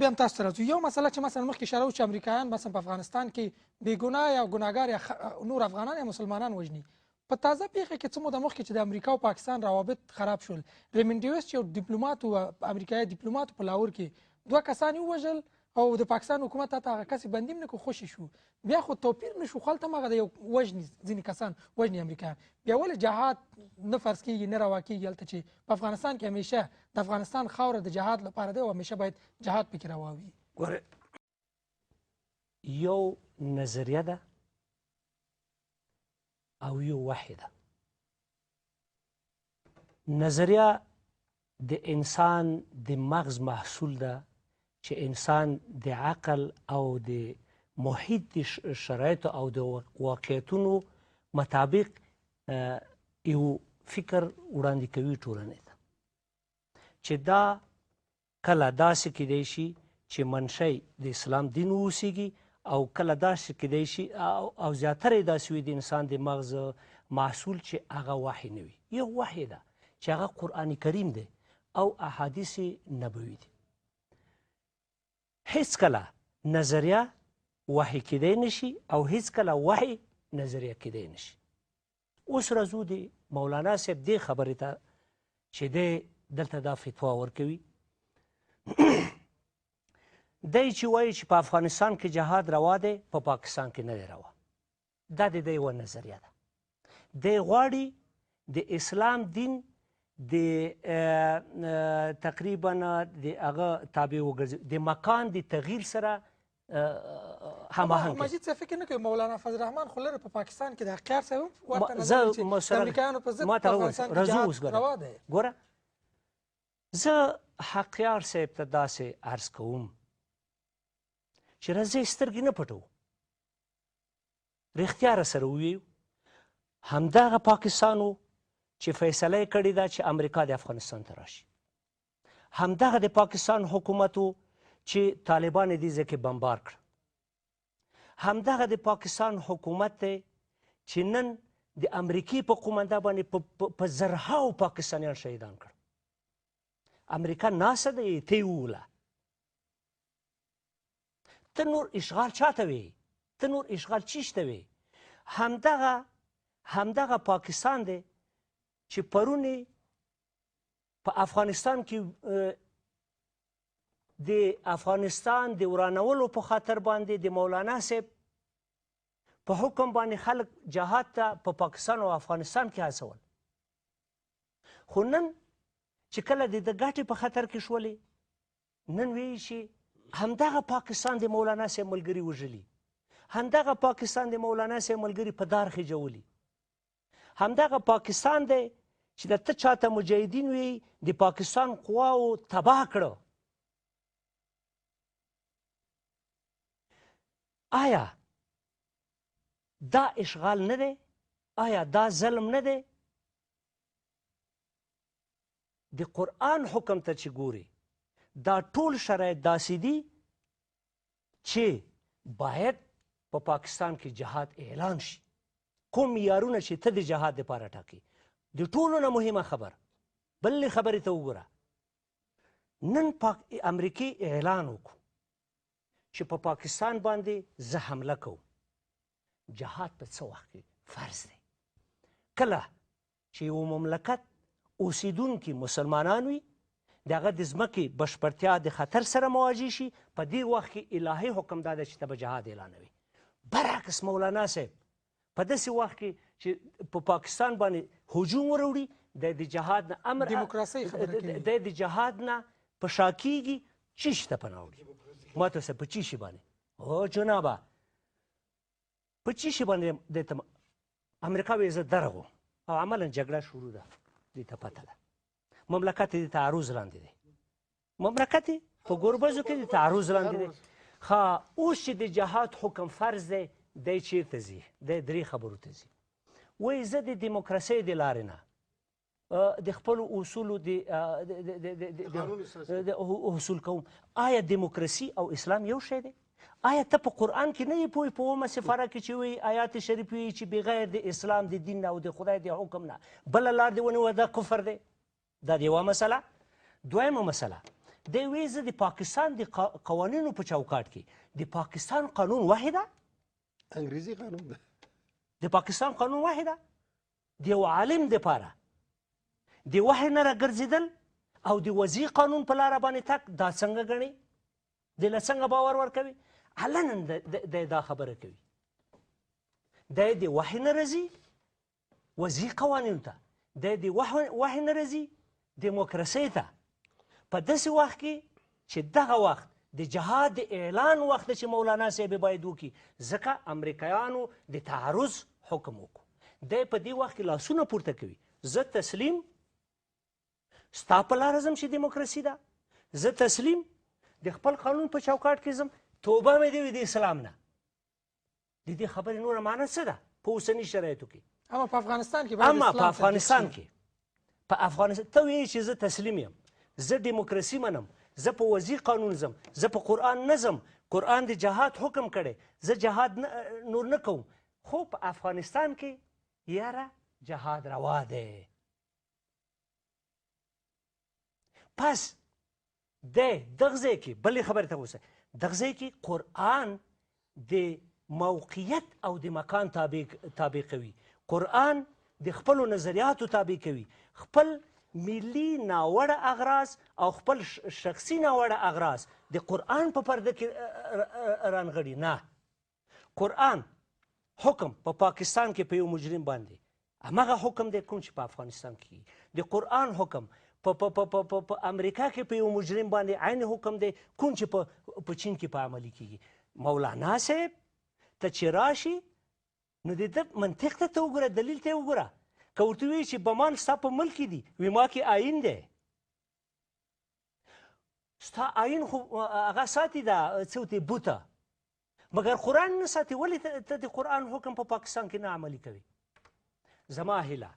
بیا هم تاسو ته راځو. یو مسله چې مثلا مخکې اشاره وشوه چې امریکایان مثلا په افغانستان کې بې ګناه یا ګناهګار یا نور افغانان یا مسلمانان وژني. په تازه پیښه کې څه موده مخکې چې د امریکا او پاکستان روابط خراب شول، ریمنډ ډیویس چې یو دیپلومات و، امریکایي دیپلومات په لاهور کې دوه کسان یې ووژل او د پاکستان حکومت حتی هغه کس بندي هم نه کړو، خوشې شو. بیا خو توپیر نه شو، خو هلته هم هغه د یو وژني ځینې کسان وژني امریکایان. بیا ولې جهاد نه فرض کېږي، نه روا کېږي هلته چې په افغانستان کې همیشه د افغانستان خاوره د جهاد لپاره دی او همیشه باید جهاد پکې روا وي؟ ګوره، یو نظریه ده او یو وحی ده. نظریه د انسان د مغز محصول ده چې انسان د عقل او د محیط د شرایطو او د واقعیتونو مطابق یو فکر وړاندې کوي ټولنې ته، چې دا کله داسې کیدای شي چې منشأ د اسلام دین واوسیږي او کله داسې کیدای شي او زیاتره یې داسې وي د انسان د مغز محصول چې هغه وحی نه وي. یو وحی ده چې هغه قرآن کریم دی او احادیث نبوي دي. هیڅکله نظریه وحی کیدای نشي او هیڅکله وحی نظریه کیدای نشي. اوس راځو د مولانا صاحب دې خبرې ته چې دی دلته دا فتوا ورکوي. دی چې وایي چې په افغانستان کې جهاد روا دی، په پاکستان کې نه دی روا، دا د دی یوه نظریه ده. دی غواړي د اسلام دین د تقریبا د هغه تابع وګرځي، د مکان د تغییر سره هماهنګ. مجید صاحب فکر نه کوي مولانا فضل الرحمن خو لرې په پاکستان کې د حقیار صاحب هم ورته نظر لري چې د امریکایانو په ضد په افغانستان کې جهاد روا دی. ګوره، زه حقیار صاحب ته داسې عرض کوم چې راځئ سترګې نه پټوو، رښتیا را سره وویو. همدغه پاکستان و چې فیصله یې کړې ده چې امریکا د افغانستان ته راشي، همدغه د پاکستان حکومت و چې طالبان یې دې ځای کې بمبار کړ، همدغه د پاکستان حکومت دی چې نن د امریکې په قومنده باندې په زرهاو پاکستانیان شهیدان کړ. امریکا ناسته ده، ته یې ووله، ته نور اشغال چاته وې، ته نور اشغال چیشته وې؟ همدغه پاکستان دی چې پرون یې په افغانستان کې د افغانستان د ورانولو په خاطر باندې د مولانا صاحب په حکم باندې خلک جهاد ته په پاکستان او افغانستان کې هڅول. خو نن چې کله د ده ګټې په خطر کې شولې، نن ویي چې همدغه پاکستان د مولانا صاحب ملګري وژلي، همدغه پاکستان د مولانا صاحب ملګري په دار خېجولي، همدغه پاکستان دی چې د ته چاته مجاهدین وي د پاکستان قواو تباه کړه. آیا دا اشغال نه دی؟ آیا دا ظلم نه دی؟ د قرآن حکم ته چې ګوري دا ټول شرایط داسې دي چې باید په پاکستان کې جهاد اعلان شي. کوم معیارونه چې ته د جهاد دپاره ټاکې، د ټولو نه مهمه خبر بلې خبرې ته وګوره. نن امریکې اعلان وکړو چې په پاکستان باندې زه حمله کوم. جهاد په څه وخت کې فرض دی؟ کله چې یو مملکت اوسیدونکي مسلمانان وي، د هغه د ځمکې بشپړتیا د خطر سره مواجه شي، په دې وخت کې الهي حکم دا دی چې ته به جهاد اعلانوي. برعکس مولانا صاحب په داسې وخت کې چې په پاکستان باندې هجوم وروړي، د جهاد نه امر دیموکراسۍ خبره کوي، د جهاد نه په شا کېږي، چی شي ته پناه وړي؟ ما ته څه په چی شي باندې؟ او جنابه په چی شي باندې دی ته امریکا وایي زه درغو، او عملا جګړه شروع ده، دې ته پته ده. مملکت د تعرض لاندې دی، مملکت په ګربزو کې د تعرض لاندې دی. ښه، اوس چې د جهاد حکم فرض دی، دی چیرته ځي؟ دی درې خبرو ته ځي. وایي زه د دیموکراسۍ د لارې نه د خپلو اصولو د حصول کوم. آیا دیموکراسي او اسلام یو شی دی؟ آیا ته په قرآن کې نه یې پوه په اومه سفاره کې چې وایي آیات شریف وایي چې بغیر د اسلام د دین نه او د خدای د حکم نه بله لار دې ونیوه، دا کفر دی؟ دا د یوه مسله. دویمه مسله، دی وایي زه د پاکستان د قوانینو په چوکاټ کې، د پاکستان قانون وحی ده، انګریزي قانون ده، د پاکستان قانون وحی ده. د یو عالم دپاره د وحی نه راګرځېدل او د وضعي قانون په لاره باندې تګ دا څنګه ګڼي؟ دی له څنګه باور ورکوي؟ علنا دی دا خبره کوي. دی د وحی نه راځي وضعي قوانینو ته، دی د وحی نه راځي دیموکراسۍ ته. په داسې وخت کې چې دغه وخت د جهاد د اعلان وخت چې مولانا صاحب باید وکړي، ځکه امریکایانو د تعرض حکم وکړو. دی په دې وخت کې لاسونه پورته کوي، زه تسلیم، ستا په لاره ځم چې دیموکراسي ده، زه تسلیم، د خپل قانون په چوکاټ کې ځم، توبه مې دی وي د اسلام نه. د دې خبرې نوره معنا څه ده په اوسني شرایطو کې؟ اما په افغانستان کې، اما په افغانستان کې، په افغانستان ته وایې چې زه تسلیم یم، زه دیموکراسي منم، زه په وضعي قانون ځم، زه په قرآن نه ځم، قرآن د جهاد حکم کړی، زه جهاد نور نه کوم، خو په افغانستان کې یاره جهاد روا دی. پس دی دغه ځای کې بلې خبرې ته اوسه، دغه ځای کې قرآن د موقعیت او د مکان تابع کوي، قرآن د خپلو نظریاتو تابع کوي، خپل ملي ناوړه اغراض او خپل شخصي ناوړه اغراض د قرآن په پرده کې رانغړي. نه، قرآن حکم په پاکستان کې په یو مجرم باندې هماغه حکم دی کوم چې په افغانستان کې. د قرآن حکم په امریکا کې په یو مجرم باندې عین حکم دی کوم چې په چین کې په عملي کیږي. مولانا صاحب ته چې راشي نو د ده منطق ته ته وګوره، دلیل ته وګوره. که ورته ووایي چې بمان ستا په ملک کې دي، وي ما کې آیین دی، ستا آیین خو هغه ساتي ده څه ورته بوته، مګر قرآن نه ساتي، ولې ته د قرآن حکم په پاکستان کې نه عملي کوي؟ زما هیله،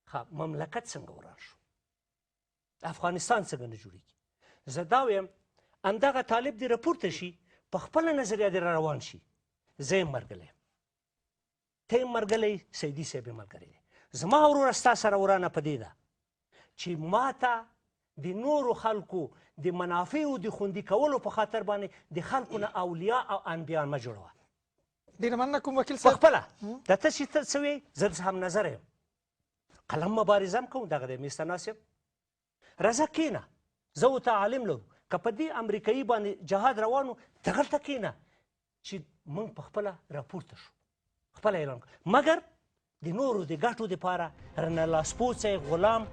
ښه مملکت څنګه وران شو، افغانستان څنګه نه جوړېږي؟ زه دا وایم همدغه طالب دې راپورته شي، په خپله نظریه دې را روان شي. زه یم ملګری یم، ته یم ملګری، سیدي صاحب یې ملګری دی. زما وروره ستا سره ورانه په دې ده چې ما ته د نورو خلکو د منافعو د خوندي کولو په خاطر باندې د خلکو نه اولیا او انبیا مه جوړوه. ډېره مننه کوم وکیل صاحب. په خپله دا ته چې ته څه وایې زه درسره هم نظر یم، قلم مبارزه هم کوم، دغه دی مېز ته ناست یم. راځه کښېنه، زه ورته عالم لرو، که په دې امریکایي باندې جهاد روان و دغلته کښېنه چې موږ په خپله راپورته شو، خپله اعلان کړو، مګر د نورو د ګټو دپاره رانه لاسپوڅی غلام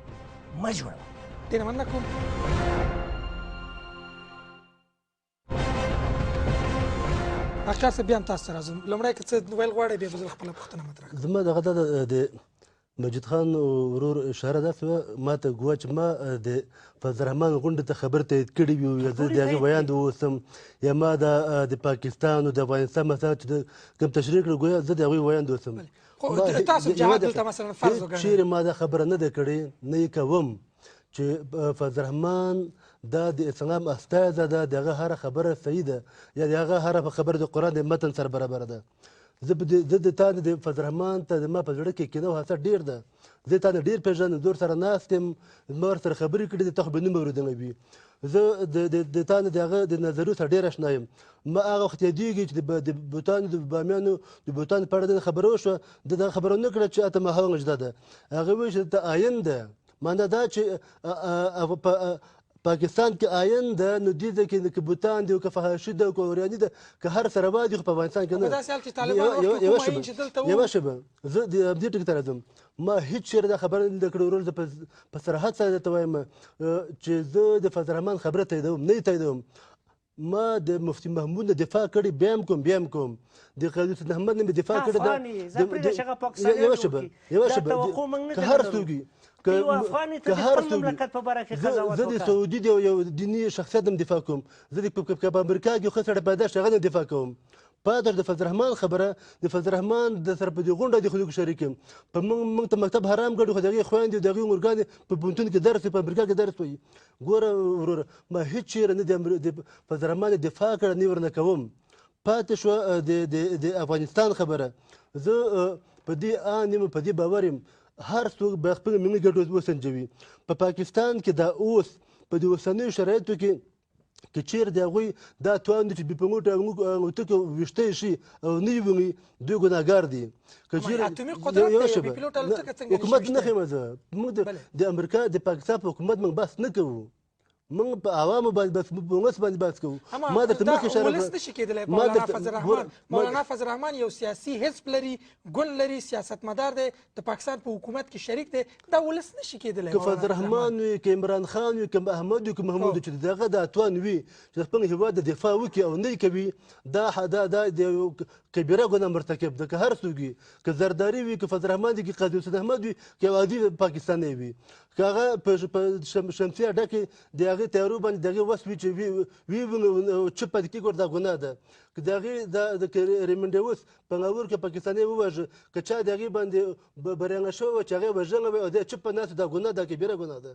مه جوړوه. ډېره مننه کوم. اخیار صاحب بیا هم تاسو ته راځم. لومړی که څه ویل غواړئ بیا به زه خپله پوښتنه مطرح کړم. زما دغه دا د مجید خان ورور اشاره داسې وه ما ته ګوا چې ما د فضل الرحمن غونډې ته خبر تایید کړې وي، یا زه د هغې ویاند واوسم، یا ما د پاکستان او د افغانستان مسله چې کوم تشریح کړه ګویا زه د هغوی ویاند اوسم. خو تاسو جهاد دلته مثلا فرض وګڼئ، چیرې ما دا خبره نه ده کړې، نه یې کوم چې فضل الرحمن دا د اسلام استازی ده، د هغه هره خبره صحیح ده، یا د هغه هره خبره د قرآن د متن سره برابره ده. زه د تا د فضل الرحمن ته زما په زړه کې کینه او حسد ډېر ده، زه تا نه ډېر پېژنم، زه ورسره ناست یم، ما ورسره خبرې کړې دي، ته خو به نوم اورېدلی وي. زه د تا نه د هغه د نظریو سره ډېر اشنا یم. ما هغه وخت یادېږي چې د بوتانو د بامیانو د بوتانو په اړه د خبره وشوه، ده دغه خبره نه کړه چې اته ماهه نجده ده. هغه وویل چې دلته آیین ده، معنا دا چې په پاکستان کې آیین ده، نو دې ځای کې که بوتان دي او که فحاشي ده او که اوریاني ده، که هر څه روا دي، خو په افغانستان کې نه. په داسې حال کې طالبان وخت کې کوم آیین چې دلته وو؟ یوه شېبه، زه همدې ټکي ته راځم. ما هیڅ چېرې دا خبره نه ده کړې ورور، زه په صراحت سره درته وایم چې زه د فضل الرحمن خبره تاییدوم، نه یې تاییدوم. ما د مفتي محمود نه دفاع کړې، بیا هم کوم، بیا هم کوم. د قاضي سید احمد نه مې دفاع کړې ده. یوه شېبه، یوه شېبه، که هر څوک وي، که هر څوک وي، زه د سعودي د یو دیني شخصیت هم دفاع کوم، زه د په امریکا کې ښه سړی پیدا شي هغه نه دفاع کوم. پاتې د فضل الرحمن خبره، د فضل الرحمن د سره په دې غونډه د خلکو شریک یم. په موږ ته مکتب حرام ګڼي، خو د هغې خویندې د هغې مورګانې په پوهنتون کې درس وایي، په امریکا کې درس وایي. ګوره وروره، ما هیڅ چېرې نه د فضل الرحمن دفاع کړه، نه یې ورنه کوم. پاتې شوه د افغانستان خبره، زه په دې آن یم، په دې باور یم، هر څوک باید خپل ملي ګټو وسنجوي. په پاکستان کې دا اوس په دې اوسنیو شرایطو کې که چیرې د هغوی دا توان دی چې بې پیلوټه الوتکه ویشتی شي او نه یې ویني، دوی ګناهګار دي. که چیرې اتومي قدرت دی، بې پیلوټه الوتکه څنګه حکومت نه ښیم زه، موږ د امریکا د پاکستان په حکومت موږ بحث نه کوو، موږ په عوامو باندې بحث، په ولس باندې بحث کوو. ما درته مخکې اشاره ولس نشي کېدلی. مولانا فضل الرحمن، مولانا فضل الرحمن یو سیاسي حزب لري، ګوند لري، سیاستمدار دی، د پاکستان په حکومت کې شریک دی، دا ولس نشي کېدلی. که فضل الرحمن وي، که عمران خان وي، که احمد وي، که محمود وي، چې دغه د توان وي چې خپل هېواد د دفاع وکړي او نه یې کوي، دا دا دا د یو کبیره ګناه مرتکب ده. که هر څوک وي، که زرداري وي، که فضل الرحمن وي، که قاضي حسین احمد وي، که یو عادي پاکستانی وي، که هغه په شمسي اډه کې د هغې طیارو باندې د هغې وس وي چې وي چپ پاتې کېږي، ورته دا ګناه ده. که د هغې د ریمنډ ډیوس په ناور کې پاکستانی وواژه، که چا د هغې باندې برېښنا شوې وه چې هغې وژنه وي او دی چپ ناست، دا ګناه ده، کبیره ګناه ده.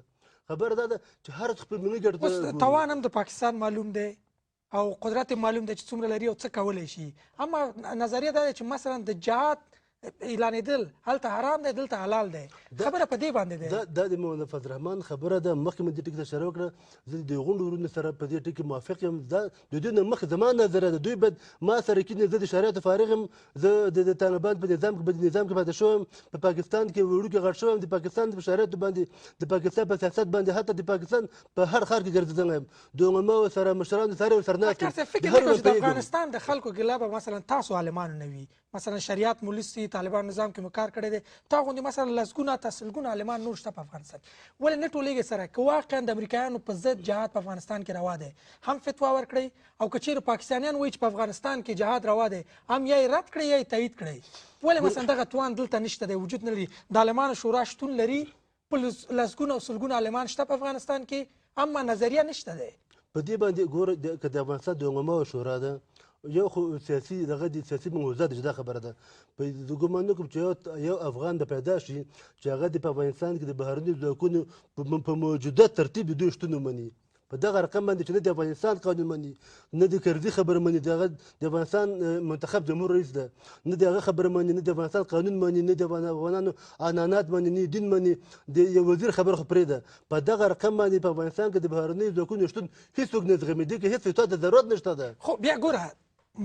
خبره دا ده چې هر څوک خپل ملي ګټو ته اوس توان هم د پاکستان معلوم دی او قدرت معلوم دی چې څومره لري او څه کولی شي. اما نظریه دا ده چې مثلا د جهاد اعلانېدل هلته حرام دی، دلته حلال دی، خبره په دې باندې ده. دا د مولانا فضل الرحمن خبره ده. مخکې مې دې ټکي ته اشاره وکړه، زه د غونډو وروڼو سره په دې ټکي موافق یم. دا د دوی نه مخکې زما نظریه ده، دوی باید ما سره کښېني. زه د شرایطو فارغ یم، زه د طالبان په نظام کې پاتې شوی یم، په پاکستان کې وړوکی غټ شوی یم، د پاکستان په شرایطو باندې، د پاکستان په سیاست باندې، حتی د پاکستان په هر ښار کې ګرځېدلی یم، د علماو سره، مشرانو سره ورسره ناست یم. فکر نه کوم چې د افغانستان د خلکو ګیله به مثلا تاسو عالمانو نه وي. مثلا شریعت مو لوستي، طالبان نظام کې مو کار کړی دی، تا غوندې مثلا لسګونه تا سلګونه عالمان نور شته په افغانستان کې، ولې نه ټولېږئ سره؟ که واقعا د امریکایانو په ضد جهاد په افغانستان کې روا دی، هم فتوا ورکړئ، او که چیرې پاکستانیان وایي چې په افغانستان کې جهاد روا دی، هم یا یې رد کړئ یا یې تایید کړئ. ولې مثلا دغه توان دلته نشته دی، وجود نه لري؟ د عالمانو شورا شتون لري، په لسګونه او سلګونه عالمان شته په افغانستان کې، اما نظریه نشته دی. په دې باندې ګوره، که د افغانستان د علماو شورا ده، یو خو سیاسي دغه د سیاسي موضوع ده، جدا خبره ده. په ګومان نه کوم چې یو افغان به پیدا شي چې هغه د په افغانستان کې د بهرنیو ځواکونو په موجوده ترتیب د دوی شتون ومني. په دغه رقم باندې چې نه د افغانستان قانون مني، نه د کرزي خبره مني، دغه د افغانستان منتخب جمهور رئیس ده، نه د هغه خبره مني، نه د افغانستان قانون مني، نه د افغانانو عنعنات مني، نه دین مني، د یو وزیر خبره خو پرېږده. په دغه رقم باندې په افغانستان کې د بهرنیو ځواکونو شتون هیڅوک نه زغمي، دې کې هیڅ فتوا ته ضرورت نشته ده. خو بیا ګوره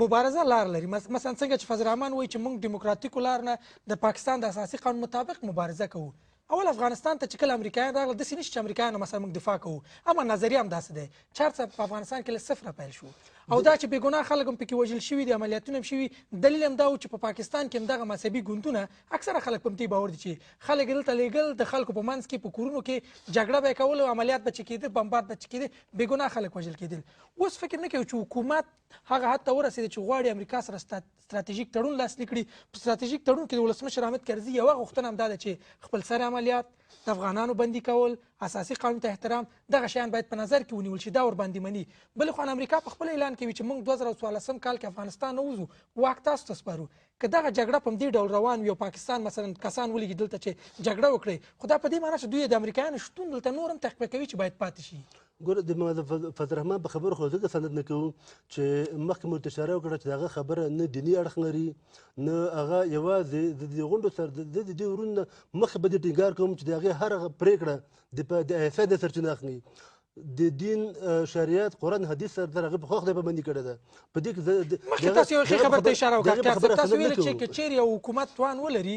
مبارزه لار لري. مثلا څنګه چې فضل الرحمن وایي چې موږ دیموکراتیکو لار نه د پاکستان د اساسي قانون مطابق مبارزه کوو. اول افغانستان ته چې کله امریکایان راغلل، داسې نشي چې امریکایانو مثلا موږ دفاع کوو، اما نظریه هم داسې دی چې هر څه په افغانستان کې له صفره پیل شو، او دا چې بېګناه خلک هم پکې وژل شوي دي، عملیاتونه هم شوي، دلیل هم دا و چې په پاکستان کې هم دغه مذهبي ګوندونه اکثره خلک په همدې باور دي چې خلک یې دلته لېږل، د خلکو په منځ کې په کورونو کې جګړه به یې کوله، عملیات به چې کېده، بمبارد به چې کېده، بېګناه خلک وژل کېدل. اوس فکر نه کوي چې حکومت هغه حد ته ورسېده چې غواړي امریکا سره ستراتیژیک تړون لاسلیک کړي. په ستراتیژیک تړون کې د ولسمشر حامد کرزي یوه غوښتنه هم دا ده چې خپل سر عملیات، د افغانانو بندي کول، اساسي قانون ته احترام، دغه شیان باید په نظر کې ونیول شي، دا ورباندې مني. بلې خوا امریکا په خپل اعلان کوي چې موږ 2014 کال کې افغانستان نه وځو، واک تاسو ته سپارو. که دغه جګړه په همدې ډول روان وي او پاکستان مثلا کسان ولېږي دلته چې جګړه وکړي، خو دا په دې معنی چې دوی د امریکایانو شتون دلته نور هم تقویه کوي چې باید پاتې شي. ګوره د فضل الرحمن په خبرو خو ځکه سند نه کوو چې مخکې مو ورته اشاره وکړه چې د هغه خبره نه دیني اړخ لري، نه هغه یوازې د دې غونډو سره د دې وروڼو نه مخکې به دې ټینګار کوم چې د هغې هره پرېکړه د ایس آی د سرچینه اخلي، د دین، شریعت، قرآن، حدیث سره تر هغې پخوا خدای پابندي کړې ده. په دې کې مخکې تاسو یوې ښې خبرې ته اشاره وکړه، تاسو ویل چې که چیرې یو حکومت توان ولري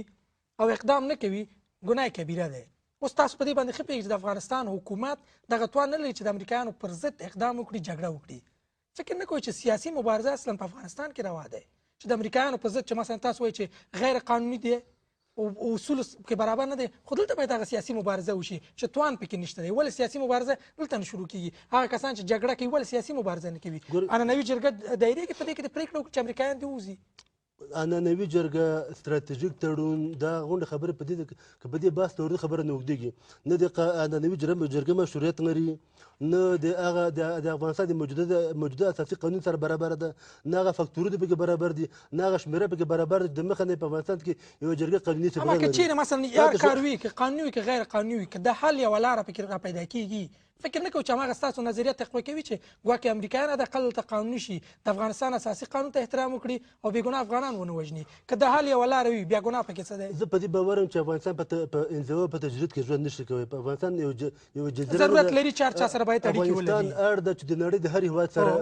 او اقدام نه کوي، ګناه کبیره ده. اوس تاسو په دې باندې ښه پوهېږئ چې د افغانستان حکومت دغه توان نه لري چې د امریکایانو پر ضد اقدام وکړي، جګړه وکړي. فکر نه کوئ چې سیاسي مبارزه اصلا په افغانستان کې روا دی چې د امریکایانو په ضد چې مثلا تاسو وایئ چې غیر قانوني دی او اصول کې برابر نه دی، خو دلته باید هغه سیاسي مبارزه وشي چې توان پکې نشته دی. ولې سیاسي مبارزه دلته نه شروع کېږي؟ هغه کسان چې جګړه کوي ولې سیاسي مبارزه نه کوي؟ عنعنوي جرګه دایرې کې په دې کې د پرېکړه وکړي چې امریکایان دې ووځي. عنعنوي جرګه، ستراتیژیک تړون، دا غونډه خبرې په دې که په دې بحث ته ورته خبره نه اوږدېږي. نه د عنعنوي جرګه مشروعیت لري، نه د هغه د افغانستان د موجوده اساسي قانون سره برابره ده، نه هغه فکتورونه پکې برابر دي، نه هغه شمېره پکې برابر دي. د مخه نه په افغانستان کې یوه جرګه قانوني سره اما که چیرې مثلا یو کار وي، که قانوني وي که غیر قانوني وي، که د حل یوه لاره پکې را پیدا کېږي، فکر نه کوئ چې هماغه ستاسو نظریه تقویه کوي چې ګواکې امریکایان حداقل دلته قانوني شي، د افغانستان اساسي قانون ته احترام وکړي او بې ګناه افغانان ونه وژني؟ که د حل یوه لاره وي بیا ګناه پکې څه دی؟ زه په دې باور یم چې افغانستان په انزوا په تجرید کې ژوند نشي کوی. په افغانستان یو جزیره ضرورت لري چې هر چا سره باید اړیکې ولري. افغانستان اړ ده چې د نړۍ د هر هیواد سره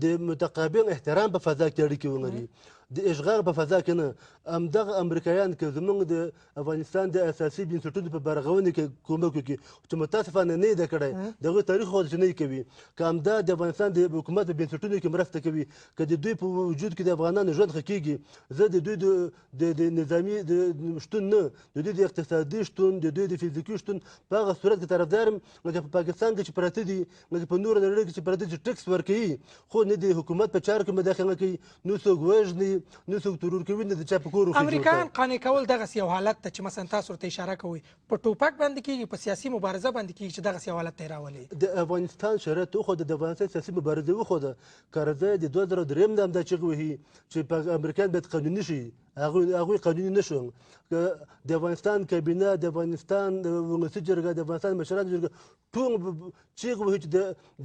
د متقابل احترام په فضا کې اړیکې ولري، د اشغال په فضا کې نه. همدغه امریکایان که زمونږ د افغانستان د اساسي بنسټونو په برغونه کې کومک وکړي، چې متاسفانه نه یې ده کړی، د هغوی تاریخ خو چې نه یې کوي، که همدا د افغانستان د حکومت په بنسټونو کې مرسته کوي، که د دوی په وجود کې د افغانانو ژوند ښه کېږي، زه د دوی د نظامي د شتون نه، د دوی د اقتصادي شتون، د دوی د فزیکي شتون په هغه صورت کې طرفدار یم لکه په پاکستان کې چې پراته دي، لکه په نوره نړۍ کې چې پراته دي، چې ټکس ورکوي، خو نه د حکومت په چارو کې مداخله کوي، نه څوک وژني، نه څوک ترور کوي، نه د چا په کور وخیژي. امریکایان قانع کول دغسې یو حالت ته چې مثلا تاسو ورته اشاره کوئ، په ټوپک باندې کېږي، په سیاسي مبارزه باندې کېږي چې دغسې یو حالت ته یې راولي؟ د افغانستان شرایط وښوده، د افغانستان سیاسي مبارزه وښوده. کرزی د 2003 نه همدا چیغې وهي چې امریکایان باید قانوني شي، هغوی قانوني نه شول. د افغانستان کابینه، د افغانستان ولسي جرګه، د افغانستان مشرانو جرګه ټول چیغ وهي چې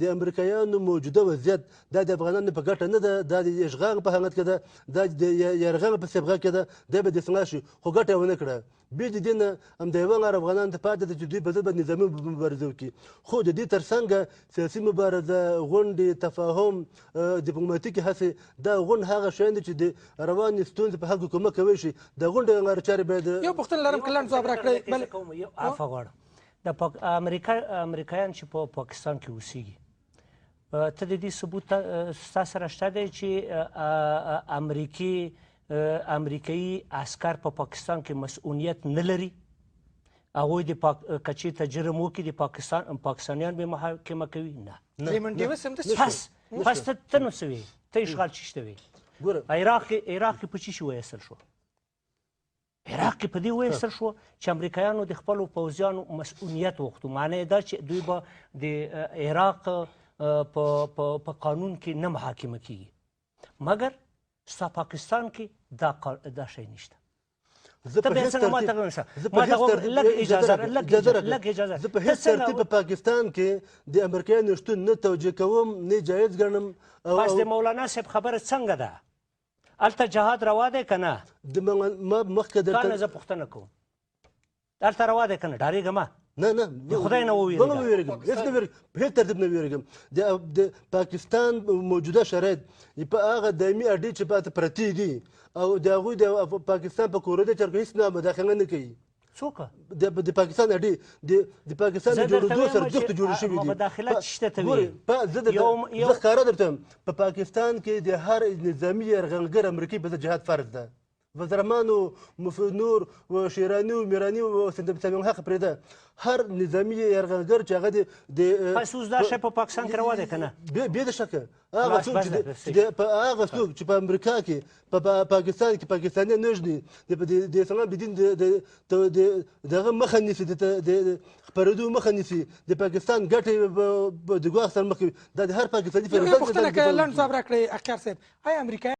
د امریکایانو موجوده وضعیت دا د افغانانو په ګټه نه ده، دا د اشغال په حالت کې ده، دا د یرغل په صبغه کې ده، دا به د اصلاح شي، خو ګټه یې ونه کړه. بې د دې نه همدا یوه لار افغانانو ته پاتې ده چې دوی په ضد باندې نظامي مبارزه وکړي. خو د دې ترڅنګه سیاسي مبارزه، غونډې، تفاهم، دیپلوماتیکې هڅې، دا غونډ هغه شیان دي چې د روانې ستونزې په حل کې کومک کوی شي. د غونډې لارې چارې باید یو پوښتنه لرم که لنډ ځواب راکړئ. بله یو عفوه غواړم. د امریکایان چې په پاکستان کې اوسېږي، ته د دې ثبوت ستا سره شته دی چې امریکایي عسکر په پاکستان کې مسؤلیت نه لري؟ هغوی د که چېرته جرم وکړي د پاکستانیان به محاکمه کوي؟ نه. ریمنډ ډیوس هم داسې پس ته نو څه وې؟ ته اشغال چی شته وې؟ عراق کې په څه شي وایستل شو؟ عراق کې په دې وایستل شو چې امریکایانو د خپلو پوځیانو مسؤلیت وغوښتو. معنی یې دا چې دوی به د عراق په قانون کې نه محاکمه کیږي، مګر ستا پاکستان کې دا شی نشته. زه په هیڅ ترتیب زه په هیڅ ترتیب په پاکستان کې د امریکایانو شتون نه توجیه کوم، نه جایز ګڼم. پس د مولانا صاحب خبره څنګه ده؟ هلته جهاد روا دی که نه؟ ما مخکې درته تا نه زه پوښتنه کوم، هلته روا دی که نه؟ ډارېږه مه. نه نه، د خدای نه ووېرېږه. نه ووېرېږم، هېڅ نه وېرېږم، په هېڅ ترتیب نه وېرېږم. د پاکستان موجوده شرایط په هغه دایمي اډې چې پاته پرتې دي او د هغوی د پاکستان په کورنۍ چارو کې هېڅ نه مداخله نه کوي. څوک؟ د پاکستان اډې د پاکستان د جوړېدو سره جوخت جوړې شوې دي. مداخله څه ته ته وایې؟ زه ښکاره درته وایم، په پاکستان کې د هر نظامي یرغلګر امریکې په ضد جهاد فرض ده. وزرمان و نور و شیرانی و میرانی و سمیم حق پرېږده، هر نظامي یرغلګر چې هغه د پس اوس دا شی په پاکستان کې روا دی که نه؟ بې د شکه هغه څوک چې هغه څوک چې په امریکا کې په پاکستان کې پاکستانیان نه وژني، د اسلام د دین د هغه مخه نیسي، د خپرېدو مخه نیسي، د پاکستان ګټې د ګواښ سره مخ کوي، دا د هر پاکستاني یوه پوښتنه که لنډ ځواب راکړئ اقیار صاحب، آیا امریکایان